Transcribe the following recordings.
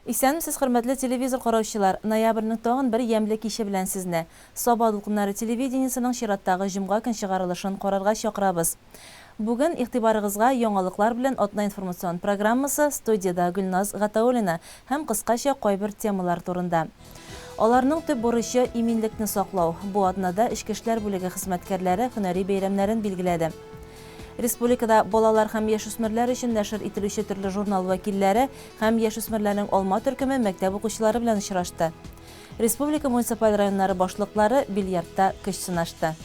Исәнмесез, хөрмәтле телевизор караучылар! Ноябрьнең тагын бер ямьле киче белән сезне. Саба дулкыннары телевидениесының чираттагы җомга көн чыгарылышын карарга чакырабыз. Бүген игътибарыгызга яңалыклар белән атна информацион программасы, студиядә Гөлназ Гатауллина һәм кыскача кайбер темалар турында. Аларның төп бурычы иминлекне саклау. Бу атнада эчке эшләр бүлеге хезмәткәрләре һөнәри бәйрәмнәрен билгеләде. Республикада балалар һәм яшүсмерләр өчен нәшер ителүче төрле журнал вәкилләре һәм яшүсмерләрнең Алма төркеме мәктәп укучылары белән очрашты. Республика муниципаль районнары башлыклары бильярдта көч сынашты.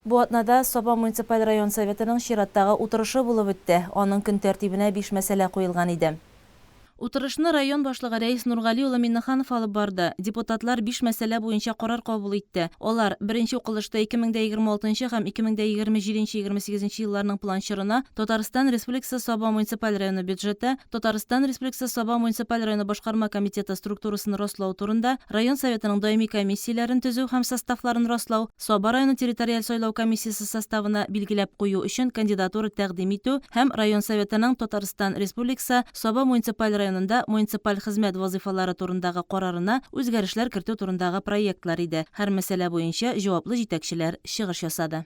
Бу атнада Саба муниципаль район Советының чираттагы утырышы булып үтте. Аның көн тәртибенә биш мәсьәлә куелган иде. Утырышны район башлыгы Рәис Нургали улы Миннеханов алып барды. Депутатлар биш мәсьәлә буенча карар кабул итте. Алар, беренче укылышта 2026 нчы һәм 2027 28 елларның план чорына Татарстан Республикасы Саба муниципаль районы бюджеты, Татарстан Республикасы Саба муниципаль районы башкарма комитеты структурасын раслау турында, район Советының даими комиссияләрен төзү һәм составларын раслау, Саба районы территориаль сайлау комиссиясе составына билгеләп кую өчен кандидатура тәкъдим итү һәм район Советының Татарстан Республикасы Саба муниципаль районында муниципаль хезмәт вазыйфалары турындагы карарына үзгәрешләр кертү турындагы проектлар иде. Һәр мәсьәлә буенча җаваплы җитәкчеләр чыгыш ясады.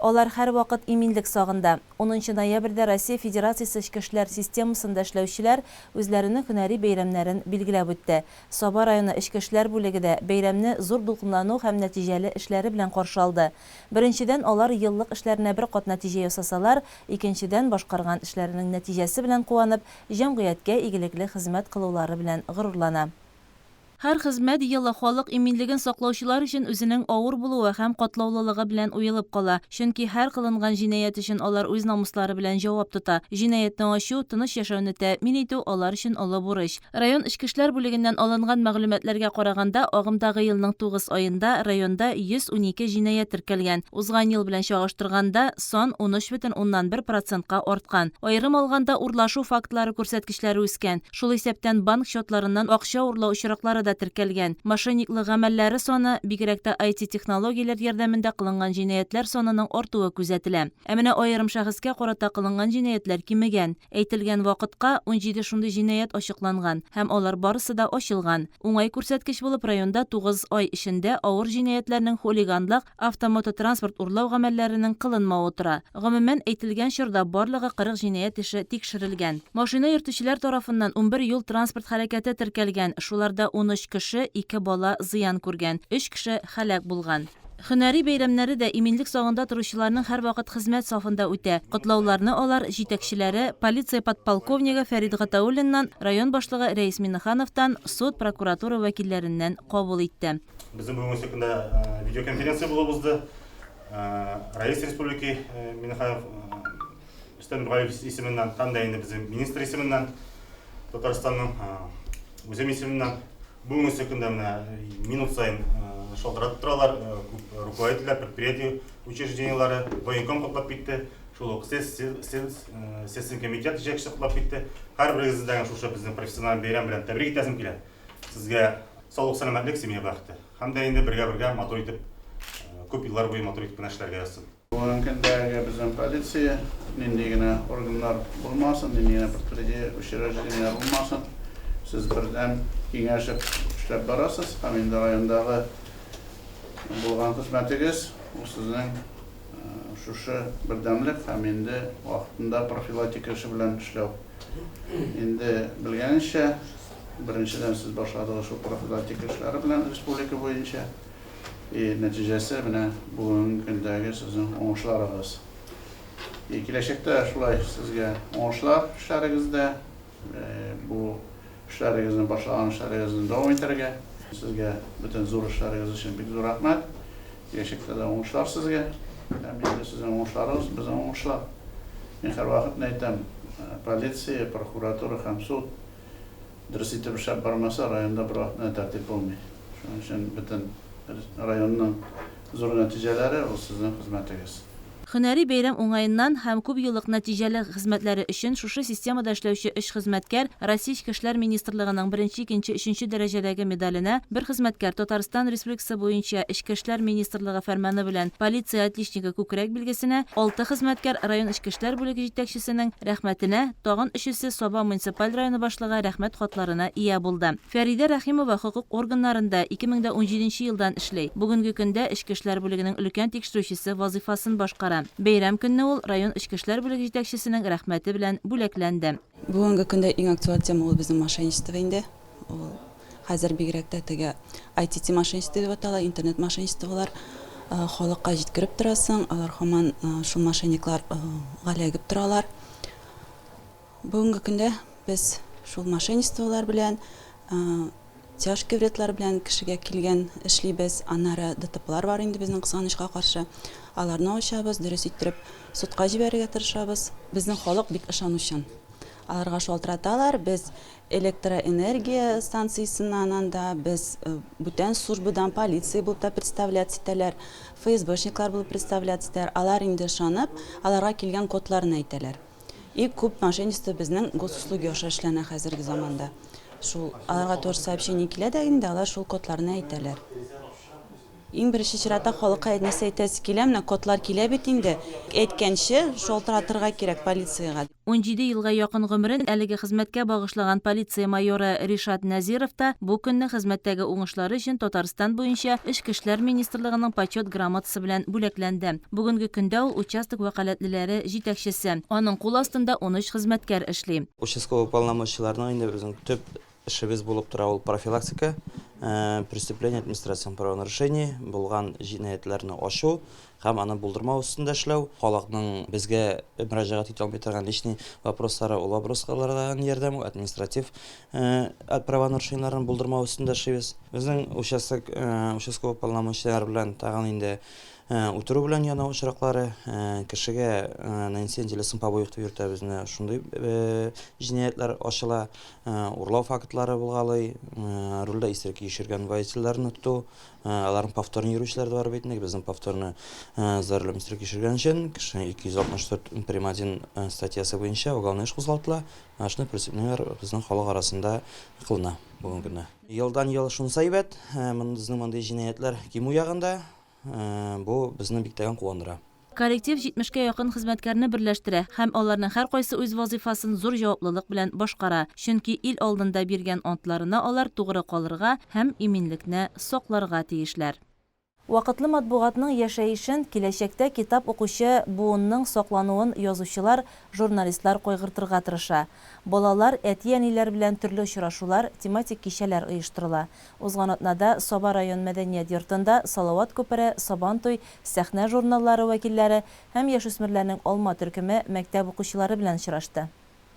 Алар һәрвакыт иминлек сагында. Унынчы ноябрьдә Россия Федерациясе эчке эшләр системасында эшләүчеләр үзләренең һөнәри бәйрәмнәрен билгеләп үтте. Саба районы эчке эшләр бүлеге дә бәйрәмне зур дулкынлану һәм нәтиҗәле эшләре белән каршы алды. Беренчедән, алар еллык эшләренә бер кат нәтиҗә ясасалар, икенчедән, башкарган эшләренең нәтиҗәсе белән куанып, җәмгыятькә игелекле хезмәт кылулары белән горурлана. Һәр хезмәт елы халык иминлеген саклаучылар өчен үзенең авыр булуы һәм катлаулылыгы белән уелып кала. Чөнки һәр кылынган җинаять өчен алар үз намуслары белән җавап тота. Җинаятьне ачу, тыныч яшәүне тәэмин итү алар өчен олы бурыч. Район эчке эшләр бүлегеннән алынган мәгълүматларга караганда, агымдагы елның тугыз аенда районда 112 җинаять теркәлгән. Узган ел белән чагыштырганда, сан 13,1 процентка арткан. Аерым алганда, урлашу фактлары күрсәткечләре үскән. Шул исәптән банк счетларыннан акча урлау очраклары да теркәлгән. Мошенниклык гамәлләре саны, бигрәк тә IT-технологияләр ярдәмендә кылынган җинаятьләр санының артуы күзәтелә. Ә менә аерым шәхескә карата кылынган җинаятьләр кимегән. Әйтелгән вакытка 17 шундый җинаять ачыкланган һәм алар барысы да ачылган. Уңай күрсәткеч булып районда тугыз ай эчендә авыр җинаятьләрнең хулиганлык, Автомототранспорт урлау гамәлләренең кылынмавы тора. Гомумән, әйтелгән чорда барлыгы 40 җинаять эше тикшерелгән. Машина йөртүчеләр тарафыннан 11 юл-транспорт һәлакәте теркәлгән, шуларда 13 кеше, ике бала зыян күргән, өч кеше һәлак булган. Һөнәри бәйрәмнәре дә иминлек сагында торучыларның һәрвакыт хезмәт сафында үтә. Котлауларны алар җитәкчеләре, полиция подполковнигы Фәрит Гатауллиннан, район башлыгы Рәис Миннехановтан, суд, прокуратура вәкилләреннән кабул итте. Безнең бүгенге көндә видеоконференция булып узды. Рәис республики Миннеханов Рөстәм Нургалиевич исеменнән һәм дә инде безнең министр исеменнән Татарстанның үзем исеменнән бүгенге көндә менә минут саен шалтыратып торалар, күп руководительләр, предприятие учреждениеләре, военком котлап китте, шул ук Следственный комитет җитәкчесе котлап китте. Һәрберегезне дә шушы безнең профессиональ бәйрәм белән тәбрик итәсем килә. Сезгә саулык, сәламәтлек, семья бәхете. Һәм дә инде бергә-бергә матур итеп, күп еллар буе матур итеп кенә эшләргә язсын. Бүгенге көндәге безнең полиция, нинди генә органнар булмасын, нинди генә предприятие, учреждениеләр булмасын, сез бердәм киңәшеп эшләп барасыз һәм инде райондагы булган хезмәтегез, ул сезнең шушы бердәмлек һәм инде вакытында профилактика эше белән эшләү. Инде белгәнегезчә, беренчедән сез башладыгыз шул профилактика эшләре белән республика буенча. И нәтиҗәсе менә бүгенге көндәге сезнең уңышларыгыз. И киләчәктә шулай сезгә уңышлар эшләрегездә, бу эшләрегезне, башлаган эшләрегезне дәвам итәргә. Сезгә бөтен зур эшләрегез өчен бик зур рәхмәт. Киләчәктә дә уңышлар сезгә. Һәм инде сезнең уңышларыгыз, безнең уңышлар. Мин һәрвакыт әйтәм, полиция, прокуратура һәм суд дөрес итеп эшләп бармаса, районда бервакытта да тәртип булмый. Шуның өчен бөтен районның зур нәтиҗәләре, ул сезнең хезмәтегез. Һөнәри бәйрәм уңаеннан һәм күпьеллык нәтиҗәле хезмәтләре өчен шушы системада эшләүче өч хезмәткәр Россия Эчке эшләр министрлыгының беренче, икенче, өченче дәрәҗәдәге медаленә, бер хезмәткәр Татарстан Республикасы буенча Эчке эшләр министрлыгы фәрманы белән Полиция отличнигы күкрәк билгесенә, алты хезмәткәр район эчке эшләр бүлеге җитәкчесенең Рәхмәтенә, тагын өчесе Саба муниципаль районы башлыгы Рәхмәт хатларына ия булды. Фәридә Рәхимова хокук органнарында 2017 нче елдан эшли. Бүгенге көндә эчке эшләр бүлегенең өлкән тикшерүчесе вазыйфасын башкара. Бәйрәм көнне ул район эчке эшләр бүлеге җитәкчесенең Рәхмәте белән бүләкләнде. Бүгенге көндә иң актуаль тема ул безнең мошенничество инде. Ул хәзер бигрәк тә теге ITT мошенничество дип атала, интернет мошенничестволар. Халыкка җиткереп торасың, алар һаман шул мошенникларга эләгеп торалар. Бүгенге көндә без шул мошенничестволар белән, тяжкий вредлар белән кешегә килгән эшлибез. Аннары ДТПлар бар инде безнең кызганычка каршы. Аларны ачабыз, дөрес иттереп судка җибәрергә тырышабыз. Безнең халык бик ышанучан. Аларга шалтыраталар, без электроэнергия станциясеннән анда, без бүтән службадан, полиция булып та представляться итәләр, ФСБшниклар булып представляться итәләр. Алар инде ышанып, аларга килгән кодларны әйтәләр. И күп мошенничество безнең госуслуги аша эшләнә хәзерге заманда. Шул аларга тоже сообщение килә дә инде, алар шул кодларны әйтәләр. Иң беренче чиратта халыкка нәрсә әйтәсе килә, менә кодлар килә бит инде. Әйткәнче, шалтыратырга кирәк полициягә. 17 елга якын гомерен әлеге хезмәткә багышлаган полиция майоры Ришат Нәзиров та бу көнне хезмәттәге уңышлары өчен Татарстан буенча Эчке эшләр министрлыгының Почет грамотасы белән бүләкләнде. Бүгенге көндә ул участок вәкаләтлеләре җитәкчесе. Аның кул астында 13 хезмәткәр эшли. Участковый уполномоченныйларның инде безнең төп эшебез булып тора ул профилактика преступление административных правонарушений, булган җинаятьләрне ачу һәм аны булдырмау өстендә эшләү, халыкның безгә мөрәҗәгать итә алмый торган личный вопрослары, ул вопросларда ярдәм, административ правонарушениеләрне булдырмау өстендә эшлибез. Безнең участок участковый уполномоченныйлар белән тагын инде Үтерү белән янау очраклары, кешегә нанесение телесных побоев дип йөртәбез, менә шундый җинаятьләр ачыла, урлау фактлары булгалый, рульдә исерек йөргән водительләрне тоту, аларның повторно йөрүчеләр дә бар бит инде, безнең повторно за рулем исерек йөргән өчен кешене 264 прим. 1 статьясы буенча уголовный эш кузгалтыла, менә шундый преступлениеләр безнең халык арасында кылына бүгенге көндә. Елдан-ел шунысы әйбәт, безнең мондый җинаятьләр кимү ягында. Бу безне бик тәгән куандыра. Коллектив җитмешкә якын хезмәткәрне берләштерә һәм аларның һәркайсы үз вазыйфасын зур җаваплылык белән башкара, чөнки ил алдында биргән антларына алар тугры калырга һәм иминлекне сакларга тиешләр. Вакытлы матбугатның яшәешен, киләчәктә китап укучы буынның саклануын язучылар, журналистлар кайгыртырга тырыша. Балалар, әти-әниләр белән төрле очрашулар, тематик кичәләр оештырыла. Узган атнада Саба район мәдәният йортында Салават күпере, Сабантуй, Сәхнә журналлары вәкилләре һәм яшүсмерләрнең Алма төркеме мәктәп укучылары белән очрашты.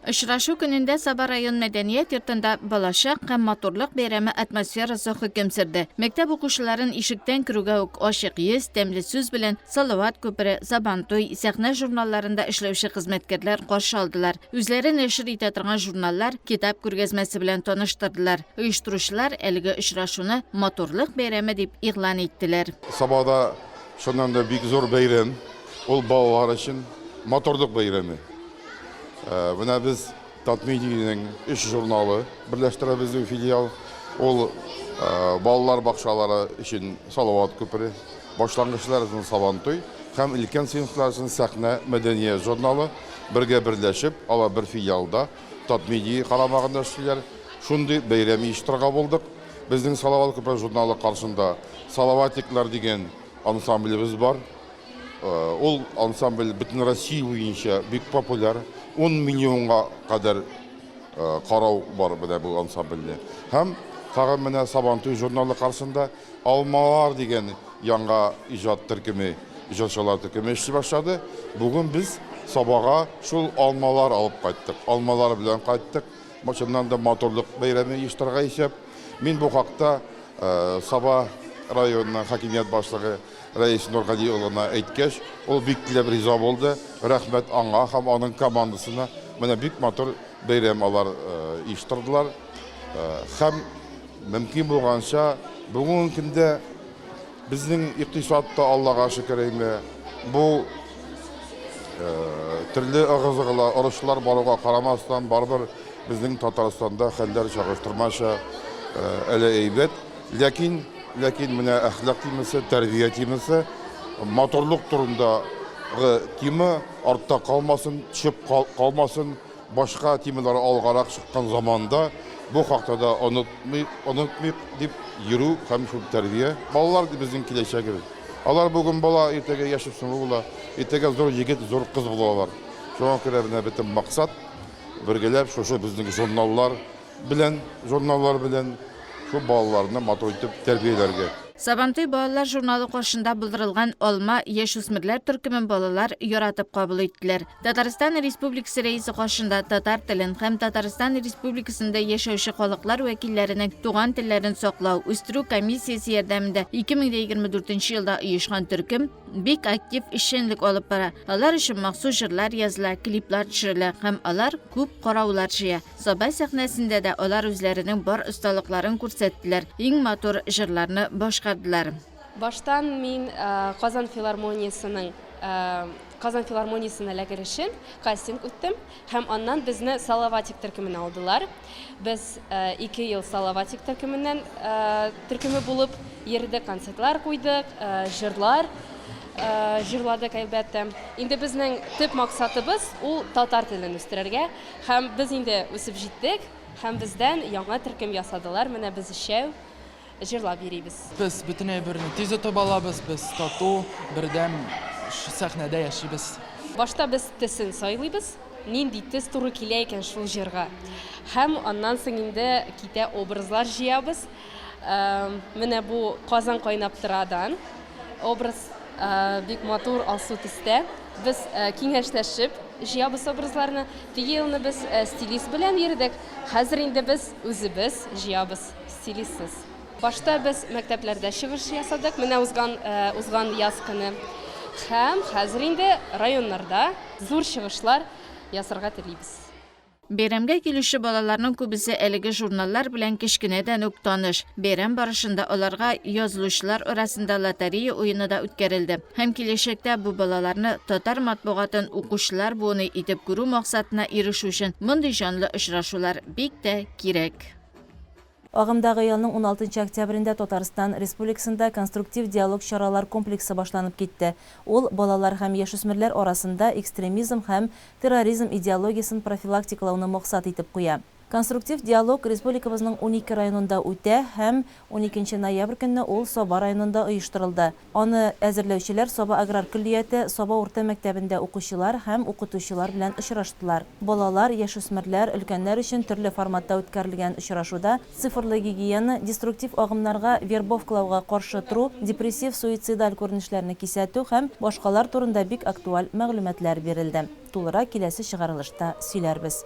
Очрашу көнендә Саба район мәдәният йортында балачак һәм матурлык бәйрәме атмосферасы хөкем сөрде. Мәктәп укучыларын ишектән керүгә үк ачык йөз, тәмле сүз белән Салават күпере, Сабантуй, Сәхнә журналларында эшләүче хезмәткәрләр каршы алдылар. Үзләре нәшер итә торган журналлар, китап күргәзмәсе белән таныштырдылар. Оештыручылар әлеге очрашуны Матурлык бәйрәме дип игълан иттеләр. Сабада чыннан да бик зур бәйрәм. Ул балалар өчен матурлык бәйрәме. Менә без Татмедианың өч журналы берләштерә безнең филиал. Ул балалар бакчалары өчен Салават күпере, башлангычлар өчен Сабантуй һәм өлкән сыйныфлар өчен Сәхнә мәдәният журналы. Бергә берләшеп, алар бер филиалда, Татмедиа карамагында эшлиләр. Шундый бәйрәм оештырырга булдык. Безнең Салават күпере журналы каршында Салаватиклар дигән ансамблебез бар. Ул ансамбль бөтен Россия буенча бик популяр. 10 миллионга кадәр карау бар менә бу ансамбльне. Һәм тагын менә Сабантуй журналы каршында Алмалар дигән яңа иҗат төркеме, иҗатчылар төркеме эшли башлады. Бүген без Сабага шул алмалар алып кайттык. Алмалар белән кайттык. Чыннан да матурлык бәйрәме оештырырга исәп. Мин бу хакта Саба районының хакимият башлыгы Рәис Нургали улына әйткәч, ул бик теләп риза булды. Рәхмәт аңа һәм аның командасына. Менә бик матур бәйрәм алар оештырдылар. Һәм Мөмкин булганча, бүгенге көндә безнең икътисад та, Аллага шөкер, әйме, бу Төрле ыгы-зыгылар, орышлар баруга карамастан, барыбер безнең Татарстанда хәлләр чагыштырмача әле әйбәт. Ләкин, ләкин менә әхлак темасы, тәрбия темасы, матурлык турындагы тема артта калмасын, төшеп калмасын, башка темалар алгарак чыккан заманда бу хакта да онытмыйк, онытмыйк дип йөрү һәм шул тәрбия. Балалар безнең киләчәгебез. Алар бүген бала, иртәгә яшүсмер була, иртәгә зур егет, зур кыз булалар. Шуңа күрә менә бөтен максат бергәләп шушы безнең журналлар белән, журналлар белән шул балаларны матур итеп тәрбияләргә. Сабантуй балалар журналы каршында булдырылган Алма яшүсмерләр төркемен балалар яратып кабул иттеләр. Татарстан Республикасы Рәисе каршында татар телен һәм Татарстан Республикасында яшәүче халыклар вәкилләренең туган телләрен саклау, үстерү комиссиясе ярдәмендә 2024 елда оешкан төркем бик актив эшчәнлек алып бара. Алар өчен махсус җырлар языла, клиплар төшерелә һәм алар күп караулар җыя. Саба сәхнәсендә дә алар үзләренең бар осталыкларын күрсәттеләр, иң матур җырларны башкардылар. Баштан мин Казан филармониясенең Казан филармониясенә эләгер өчен кастинг үттем һәм аннан безне Салаватик төркеменә алдылар. Без ике ел Салаватик төркеменнән төркеме булып йөрдек, концертлар куйдык, җырлар җырладык, әлбәттә. Инде безнең төп максатыбыз ул татар телен үстерергә һәм без инде үсеп җиттек һәм бездән яңа төркем ясадылар. Менә без өчәү җырлап йөрибез. Без бөтен әйберне тиз отып алабыз, без тату, бердәм сәхнәдә яшибез. Башта без төсен сайлыйбыз, нинди төс туры килә икән шул җырга. Һәм аннан соң инде китә образлар җыябыз. Менә бу Казан кайнап торадан образ бик матур алсу төстә. Без киңәшләшеп җыябыз образларны. Теге елны без стилист белән йөрдек, хәзер инде без үзебез җыябыз. Стилистсыз. Башта без мәктәпләрдә чыгыш ясадык, менә узган узган яз көне. Һәм хәзер инде районнарда зур чыгышлар ясарга телибез. Бәйрәмгә килүче балаларның күбесе әлеге журналлар белән кечкенәдән үк таныш. Бәйрәм барышында аларга язылучылар арасында лотерея уены да үткәрелде. Һәм киләчәктә бу балаларны татар матбугатын укучылар буыны итеп күрү максатына ирешү өчен мондый җанлы очрашулар бик тә кирәк. Агымдагы елның уналтынчы октябрендә Татарстан Республикасында конструктив диалог чаралар комплексы башланып китте. Ул балалар һәм яшүсмерләр арасында экстремизм һәм терроризм идеологиясен профилактикалауны максат итеп куя. Конструктив диалог республикабызның 12 районында үтә һәм уникенче ноябрь көнне ул Саба районында оештырылды. Аны әзерләүчеләр Саба аграр көллияте, Саба урта мәктәбендә укучылар һәм укытучылар белән очраштылар. Балалар, яшүсмерләр, өлкәннәр өчен төрле форматта үткәрелгән очрашуда цифрлы гигиена, деструктив агымнарга, вербовкалауга каршы тору, депрессив-суицидаль күренешләрне кисәтү һәм башкалар турында бик актуаль мәгълүматлар бирелде. Тулырак киләсе чыгарылышта сөйләрбез.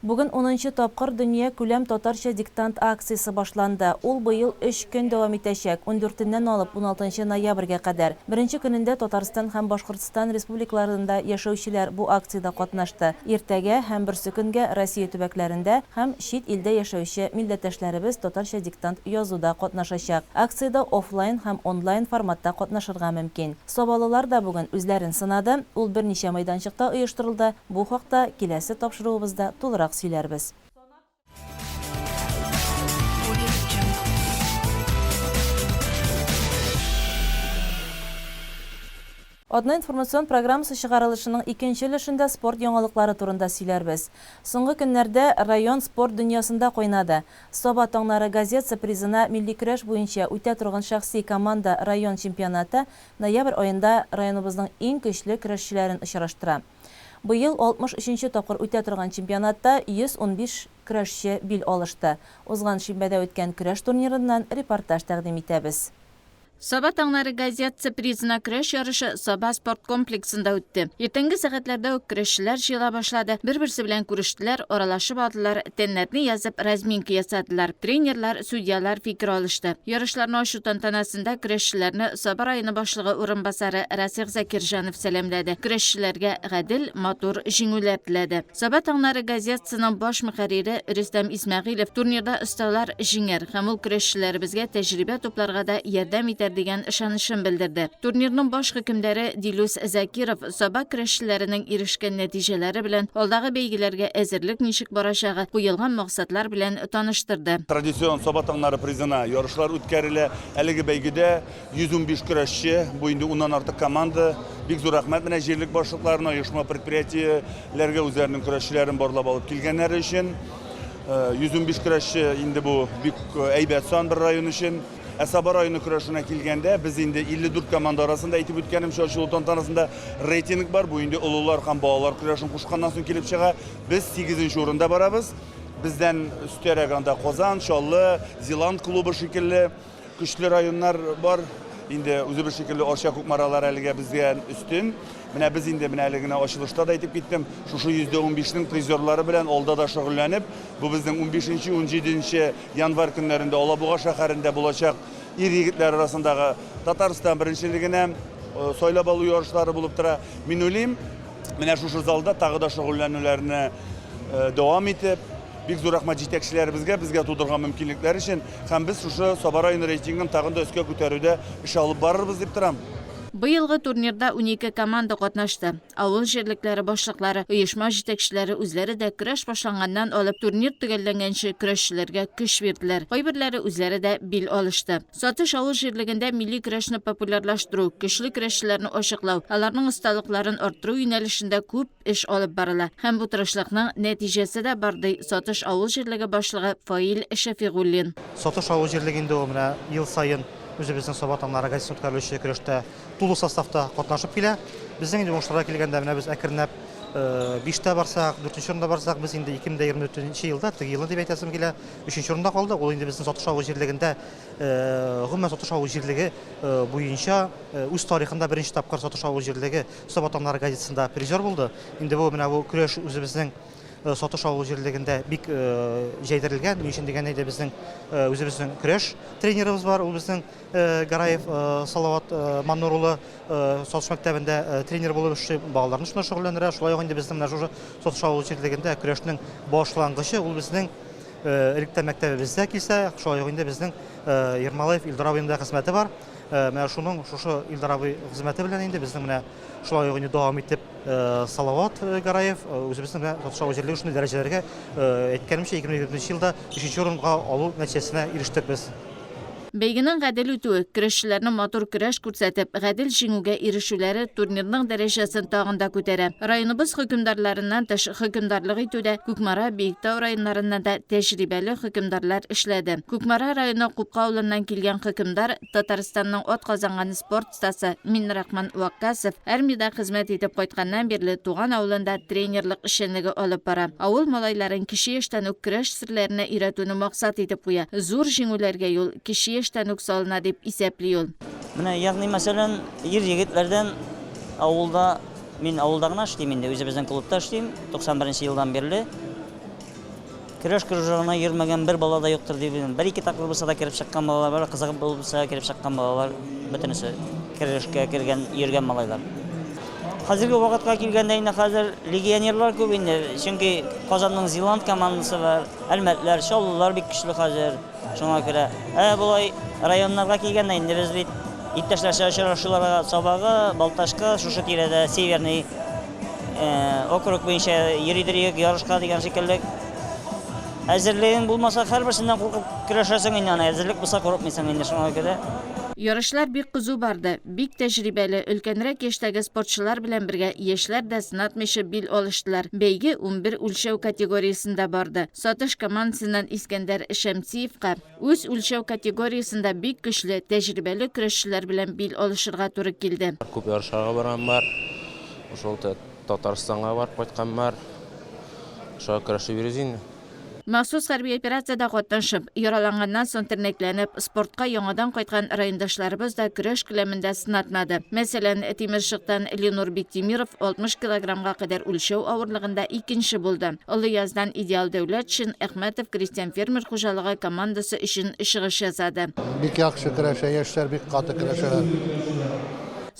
Бүген унынчы тапкыр дөнья күләм татарча диктант акциясе башланды. Ул быел өч көн дәвам итәчәк, ундүртеннән алып уналтынчы ноябрьгә кадәр. Беренче көнендә Татарстан һәм Башкортстан республикаларында яшәүчеләр бу акциядә катнашты. Иртәгә һәм берсекөнгә Россия төбәкләрендә һәм чит илдә яшәүче милләттәшләребез татарча диктант язуда катнашачак. Акциядә офлайн һәм онлайн форматта катнашырга мөмкин. Сабалылар да бүген үзләрен сынады. Ул берничә мәйданчыкта оештырылды. Бу хакта киләсе тапшыруыбызда тулырак сөйләрбез. Атна информацион программасы чыгарылышының икенче өлешендә спорт яңалыклары турында сөйләрбез. Соңгы көннәрдә район спорт дөньясында кайнады. Саба таңнары газетасы призына милли көрәш буенча үтә торган шәхси команда район чемпионаты ноябрь аенда районыбызның иң көчле көрәшчеләрен очраштыра. Быел 63 нче тапкыр үтә торган чемпионатта 115 көрәшче бил алышты. Узган шимбәдә үткән көрәш турнирыннан репортаж тәкъдим итәбез. Саба таңнары газетасы призына көрәш ярышы Саба спорт комплексында үтте. Иртәнге сәгатьләрдә үк көрәшчеләр җыела башлады, бер-берсе белән күрештеләр, аралашып алдылар, тәннәрне язып, разминка ясадылар. Тренерлар, судьялар фикер алышты. Ярышларны ачу тантанасында көрәшчеләрне Саба районы башлыгы урынбасары Расих Закирҗанов сәламләде, көрәшчеләргә гадел, матур җиңүләр теләде. Саба таңнары газетасының баш мөхәррире Рөстәм Исмәгыйлев турнирда осталар җиңәр һәм ул көрәшчеләребезгә тәҗрибә тупларга да ярдәм итәр итәр дигән ышанычын белдерде. Турнирның баш хөкемдары Дилүс Закиров Саба көрәшчеләренең ирешкән нәтиҗәләре белән, алдагы бәйгеләргә әзерлек ничек барачагы, куелган максатлар белән таныштырды. Традицион Саба таңнары призына ярышлар үткәрелә. Әлеге бәйгедә 115 көрәшче, бу инде уннан артык команда. Бик зур рәхмәт менә җирлек башлыкларына, оешма-предприятиеләргә үзләренең көрәшчеләрен барлап алып килгәннәре өчен. 115 көрәшче инде бу бик әйбәт сан бер район өчен. Ә Саба районы көрәшенә килгәндә, без инде 54 команда арасында, әйтеп үткәнемчә, ачылу тантанасында рейтинг бар. Бу инде олылар һәм балалар көрәшен кушканнан соң килеп чыга. Без сигезенче урында барабыз. Бездән өстәрәк анда Казан, Чаллы, Зилант клубы шикелле Көчле районнар бар. Инде үзебез шикелле Арча, Кукмаралар әлегә безгә өстен. Менә без инде менә әле генә ачылышта да әйтеп киттем, шушы 15%нең призерлары белән алда да шөгыльләнеп, бу безнең унбишенче, унҗиденче январь көннәрендә Алабуга шәһәрендә булачак ир-егетләр арасындагы Татарстан беренчелегенә сайлап алу ярышлары булып тора. Мин уйлыйм, менә шушы залда тагы да шөгыльләнүләрне дәвам итеп, Бик зур рәхмәт җитәкчеләребезгә, безгә тудырган мөмкинлекләр өчен һәм без шушы Саба районы рейтингын тагын да өскә күтәрүдә эш алып барырбыз дип торам. Быелгы турнирда 12 команда катнашты. Авыл җирлекләре башлыклары, оешма җитәкчеләре үзләре дә көрәш башланганнан алып турнир төгәлләнгәнче көрәшчеләргә көч бирделәр. Кайберләре үзләре дә бил алышты. Сатыш авыл җирлегендә милли көрәшне популярлаштыру, көчле көрәшчеләрне ачыклау, аларның осталыкларын арттыру юнәлешендә күп эш алып барыла һәм бу тырышлыкның нәтиҗәсе дә бар, ди Сатыш авыл җирлеге башлыгы Фаил Шәфигуллин. Сатыш авыл җирлеге инде ул менә ел саен үзебезнең Саба таңнары газетасында үткәрелүче көрәштә тулы составта катнашып килә. Безнең инде уңышларга килгәндә, менә без әкренләп биштә барсак, дүртенче урында барсак, без инде 2024 елда, теге елны дип әйтәсем килә, өченче урында калдык. Ул инде безнең Сатыш авыл җирлегендә, гомумән Сатыш авыл җирлеге буенча үз тарихында беренче тапкыр Сатыш авыл җирлеге Саба таңнары газетасында призер булды. Инде бу менә бу көрәш үзебезнең Сатыш авыл җирлегендә бик җәйдерелгән. Ни өчен дигәндә инде безнең үзебезнең көрәш тренерыбыз бар. Ул безнең Гараев Салават Маннур улы Сатыш мәктәбендә тренер булып эшли, балаларны шунда шөгыльләндерә. Шулай ук инде безнең менә шушы Сатыш авыл җирлегендә көрәшнең башлангычы ул безнең электә мәктәбебездә килсә, шулай ук инде безнең Ермолаев Илдар абыйның да хезмәте бар. Менә шуның шушы Илдар абый хезмәте белән инде безнең менә шулай ук инде дәвам итеп Салават Гараев үзебезнең менә Татарстан авыл җирлеге шундый дәрәҗәләргә әйткәнемчә 2024 елда өченче урынга алу нәтиҗәсенә ирештек без. Бәйгенең гадел үтүе, көрәшчеләрнең матур көрәш күрсәтеп, гадел җиңүгә ирешүләре турнирның дәрәҗәсен тагын да күтәрә. Районыбыз хөкемдарларыннан тыш, хөкемдарлык итүдә Кукмара, Биектау районнарыннан да тәҗрибәле хөкемдарлар эшләде. Кукмара районы Купка авылыннан килгән хөкемдар, Татарстанның атказанган спорт остасы Миннерахман Ваккасов армиядә хезмәт итеп кайтканнан бирле туган авылында тренерлык эшчәнлеге алып бара. Авыл малайларын кече яшьтән үк көрәш серләренә өйрәтүне максат итеп куя. Зур җиңүләргә юл кече яшьтән үк салына дип исәпли ул. Менә, ягъни мәсәлән, ир-егетләрдән авылда, мин авылда гына эшлим инде, үзебезнең клубта эшлим, 91 нче елдан бирле. Көрәш кружогына йөрмәгән бер бала да юктыр дип уйлыйм. Бер-ике тапкыр булса да кереп чыккан балалар бар, кызыгып булса кереп чыккан балалар, бөтенесе көрәшкә кергән, йөргән малайлар. Хәзерге вакытка килгәндә инде хәзер легионерлар күп инде, чөнки Казанның Зилант командасы бар, Әлмәтләр, Чаллылар бик көчле хәзер. Шуңа күрә, ә болай районнарга килгәндә инде без бит иптәшләрчә очрашуларга Сабага, Балтачка, шушы тирәдә Северный округ буенча йөридер идек ярышка дигән шикелле. Әзерлегең булмаса, һәрберсеннән куркып көрәшәсең инде аны. Әзерлек булса, курыкмыйсың инде шуңа күрә. Ярышлар бик кызу барды. Бик тәҗрибәле, өлкәнрәк яшьтәге спортчылар белән бергә яшьләр дә сынатмыйча бил алыштылар. Бәйге 11 үлчәү категориясендә барды. Сатыш командасыннан Искәндәр Шәмсиевка үз үлчәү категориясендә бик көчле, тәҗрибәле көрәшчеләр белән бил алышырга туры килде. Күп ярышларга барган бар. Шул Татарстанга барып кайткан бар. Шуңа көрәшеп йөрибез инде. Махсус хәрби операциядә катнашып, яраланганнан соң тернәкләнеп, спортка яңадан кайткан райондашларыбыз да көрәш келәмендә сынатмады. Мәсәлән, Тимершыктан Ленур Биктимиров 60 килограммга кадәр үлчәү авырлыгында икенче булды. Олыяздан Идеал Дәүләтшин Әхмәтов крестьян-фермер хуҗалыгы командасы өчен чыгыш ясады. Бик яхшы көрәшә, яшьләр бик каты көрәшәләр.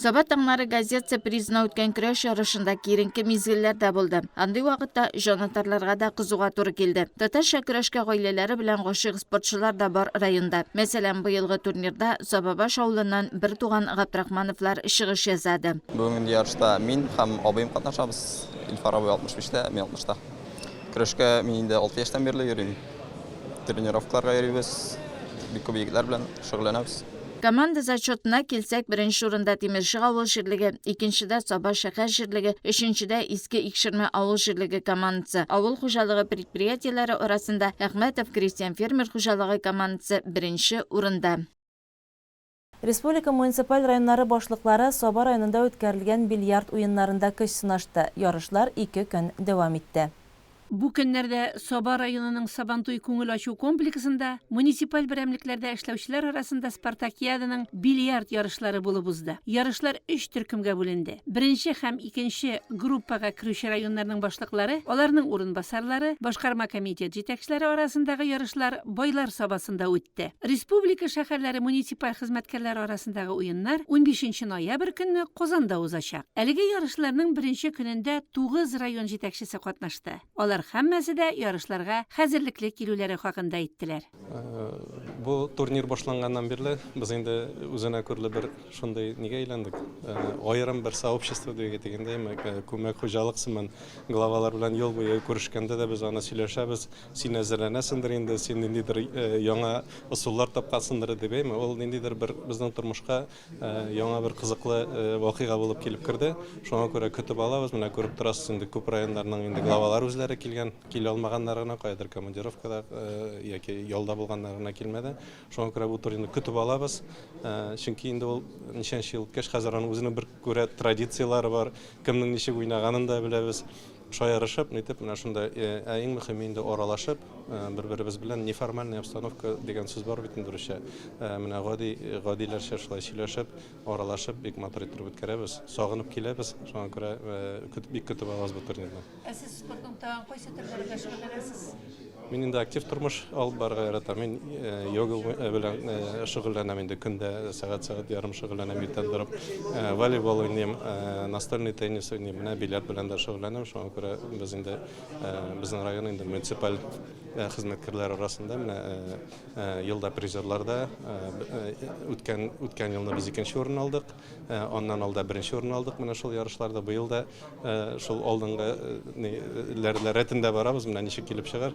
Саба таңнары газетасы призына үткән көрәш ярышында киеренке мизгелләр дә булды. Андый вакытта җанатарларга да кызуга туры килде. Татарча көрәшкә гаиләләре белән гашыйк спортчылар да бар районда. Мәсәлән, быелгы турнирда Сабабаш авылыннан бертуган Габдрахмановлар чыгыш ясады. Бүгенге ярышта мин һәм абыем катнашабыз. Илфар абый 65 тә, мин 60 та. Көрәшкә мин инде 6 яшьтән бирле йөрим. Тренировкаларга йөрибез, бик күп егетләр белән шөгыльләнәбез. Команда зачетына килсәк, беренче урында Тимершык авыл җирлеге, икенчедә Саба шәһәр җирлеге, өченчедә Иске Икшермә авыл җирлеге командасы. Авыл хуҗалыгы предприятиеләре арасында Әхмәтов крестьян-фермер хуҗалыгы командасы беренче урында. Республика муниципаль районнары башлыклары Саба районында үткәрелгән бильярд уеннарында көч сынашты. Ярышлар ике көн дәвам итте. Бу көннәрдә Саба районының Сабантуй күңел ачу комплексында муниципаль берәмлекләрдә эшләүчеләр арасында спартакиаданың бильярд ярышлары булып узды. Ярышлар өч төркемгә бүленде. Беренче һәм икенче группага керүче районнарның башлыклары, аларның урынбасарлары, башкарма комитет җитәкчеләре арасындагы ярышлар Байлар Сабасында үтте. Республика шәһәрләре муниципаль хезмәткәрләре арасындагы уеннар унбишенче ноябрь көнне Казанда узачак. Әлеге ярышларның беренче көнендә тугыз район җитәкчесе катнашты. Алар һәммәсе дә ярышларга хәзерлекле килүләре хакында әйттеләр. Бу турнир башланганнан бирле без инде үзенә күрле бер шундый нигә әйләндек. Аерым бер сообщество дип әйтик инде, күмәк хуҗалык сыман главалар белән ел буе күрешкәндә дә без аны сөйләшәбез. Син әзерләнәсеңдер инде, син ниндидер яңа ысуллар тапкансыңдыр дип, әйме? Ул ниндидер бер безнең тормышка Яңа бер кызыклы вакыйга булып килеп керде. Шуңа күрә көтеп алабыз. Менә күреп торасыз инде, күп районнарның инде главалары үзләре килгән. Килә алмаганнары гына, каядыр командировкада яки ялда булганнары гына килмәде. Шуңа күрә бу турнирны көтеп алабыз. Чөнки инде ул ничәнче ел үткәч, хәзер аның үзенең бер күрә традицияләре бар. Кемнең ничек уйнаганын да беләбез. Шаярышып, нитеп, менә шунда, ә иң мөхиме инде аралашып, бер-беребез белән неформальная обстановка дигән сүз бар бит инде русча. Менә гади, гадиләрчә шулай сөйләшеп, аралашып, бик матур иттереп үткәрәбез. Сагынып киләбез, шуңа күрә бик көтеп алабыз бу турнирны. Ә сез спортның тагын кайсы төрләре белән шөгыльләнәсез? Мин инде актив тормыш алып барырга яратам. Мин йога белән шөгыльләнәм инде көндә сәгать-сәгать ярым шөгыльләнәм иртән торып. Волейбол уйныйм, настольный теннис уйныйм, менә бильярд белән дә шөгыльләнәм. Шуңа күрә без инде безнең район инде муниципаль хезмәткәрләр арасында менә елда призерларда үткән үткән елны без икенче урын алдык. Аннан алда беренче урын алдык менә шул ярышларда. Быел да Шул алдынгы рәтендә барабыз, менә ничек килеп чыгар.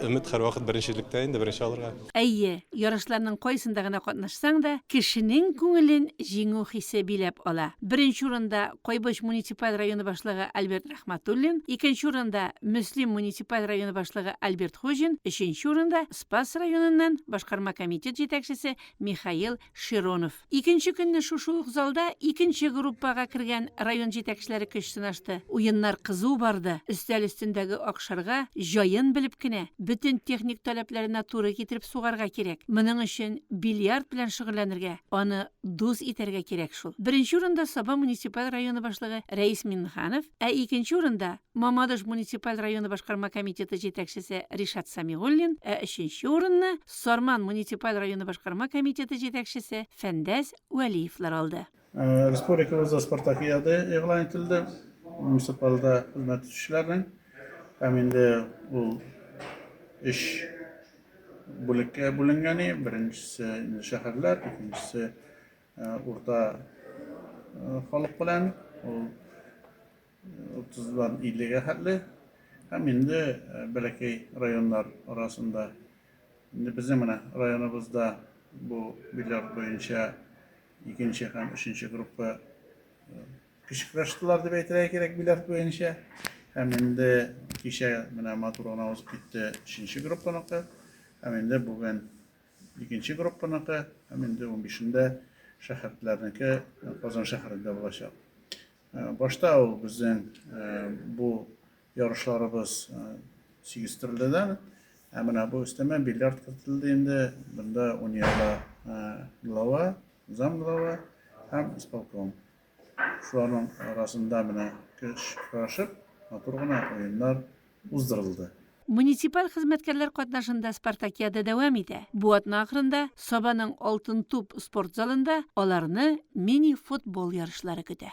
Өмет һәрвакыт беренчелектә инде, беренче алырга. Әйе, ярышларның кайсында гына катнашсаң да, кешенең күңелен җиңү хисе биләп ала. Беренче урында, Кайбыч муниципаль районы башлыгы Альберт Рәхмәтуллин, икенче урында, Мөслим муниципаль районы башлыгы Альберт Хуҗин, өченче урында, Спас районыннан башкарма комитет җитәкчесе Михаил Широнов. Икенче көнне шушы ук залда икенче группага кергән район җитәкчеләре көч сынашты. Уеннар кызу барды. Өстәл өстендәге акшарга җаен белеп кенә, бөтен техник таләпләренә туры китереп сугарга кирәк. Моның өчен бильярд белән шөгыльләнергә, аны дус итәргә кирәк шул. Беренче урында Саба муниципаль районы башлыгы Рәис Миңнеханов, ә икенче урында, Мамадыш муниципаль районы башкарма комитеты җитәкчесе Ришат Сәмигуллин, ә өченче урынны Сарман муниципаль районы башкарма комитеты җитәкчесе Фәндәс Вәлиевлар алды. Республикабызда спартакиада игълан ителде муниципальдә хезмәт итүчеләрнең һәм инде ул өч бүлеккә бүленгән. Беренчесе инде шәһәрләр, икенчесе урта халык белән, ул 30-дан 50-гә хәтле һәм инде бәләкәй районнар арасында. Инде безнең менә районыбызда бу бильярд буенча икенче һәм өченче группа көч көрәштеләр дип әйтергә кирәк бильярд буенча. Һәм инде кичә менә матур гына узып китте өченче группаныкы. Һәм инде бүген икенче группаныкы һәм инде 15-ндә шәһәрләрнеке Казан шәһәрендә булачак. Башта ул безнең бу ярышларыбыз 8 төрледән, ә менә бу өстәмә бильярд кертелде инде. Бында уйнала глава, замглава һәм исполком. Шуларның арасында менә көч көрәшеп, матур гына уеннар уздырылды. Муниципаль хезмәткәрләр катнашында спартакиада дәвам итә. Бу атна ахырында Сабаның Алтын туп спорт залында аларны мини-футбол ярышлары көтә.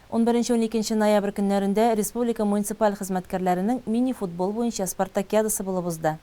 Унберенче-уникенче ноябрь көннәрендә республика муниципаль хезмәткәрләренең мини-футбол буенча спартакиадасы булып узды.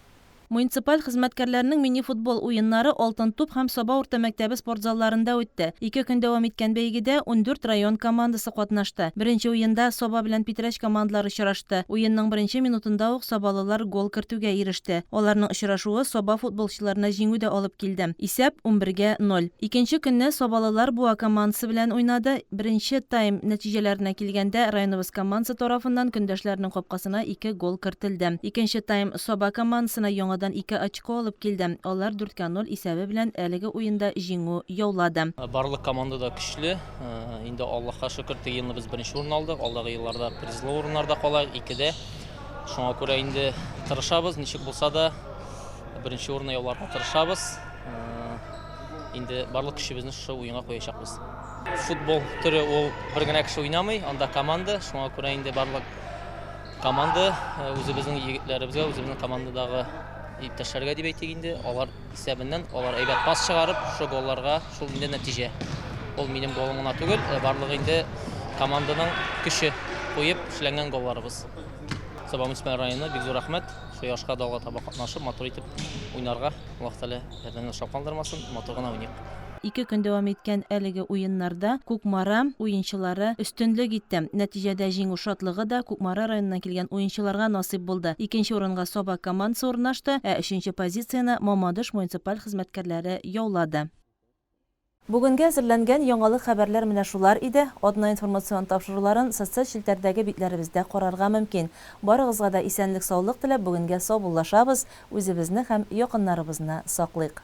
Муниципаль хезмәткәрләрнең мини-футбол уеннары Алтын туп һәм Саба урта мәктәбе спорт залларында үтте. Ике көн дәвам иткән бәйгедә 14 район командасы катнашты. Беренче уенда Саба белән Питрәч командалары очрашты. Уенның беренче минутында ук сабалылар гол кертүгә иреште. Аларның очрашуы Саба футболчыларына җиңү дә алып килде. Исәп, унбергә, ноль. Икенче көнне сабалылар Буа командасы белән уйнады. Беренче тайм нәтиҗәләренә килгәндә, районыбыз командасы тарафыннан көндәшләренең капкасына ике гол кертелде. Икенче тайм Саба командасына яңадан ике очко алып килде. Алар дүрткә ноль исәбе белән әлеге уенда җиңү яулады. Барлык команда да көчле. Инде Аллаһка шөкер, теге елны без беренче урын алдык. Алдагы елларда призлы урыннарда калайык, икедә. Шуңа күрә инде тырышабыз, ничек булса да беренче урынны яуларга тырышабыз. Инде барлык көчебезне шушы уенга куячакбыз. Футбол төре ул бер генә кеше уйнамый, анда команда, шуңа күрә инде барлык команда үзебезнең егетләребезгә, үзебезнең командадагы иптәшләргә дип әйтик инде, алар исәбеннән алар әйбәт пас чыгарып, шушы голларга шул инде нәтиҗә. Ул минем голым гына түгел, барлыгы инде команданың көче куеп эшләнгән голларыбыз. Саба муниципаль районы бик зур рәхмәт, шул ярышка да алга таба катнашып, матур итеп уйнарга Аллаһ Тәгалә ярдәмне ташлап калдырмасын, матур гына уйныйк. Ике көн дәвам иткән әлеге уеннарда Кукмара уенчылары өстенлек итте. Нәтиҗәдә җиңү шатлыгы да Кукмара районыннан килгән уенчыларга насыйп булды. Икенче урынга Саба командасы урнашты, ә өченче позицияне Мамадыш муниципаль хезмәткәрләре яулады. Бүгенгә әзерләнгән яңалык хәбәрләр менә шулар иде. Атна информацион тапшыруларын социаль челтәрдәге битләребездә карарга мөмкин. Барыгызга да исәнлек-саулык теләп бүгенгә саубуллашабыз, үзебезне һәм якыннарыбызны саклыйк.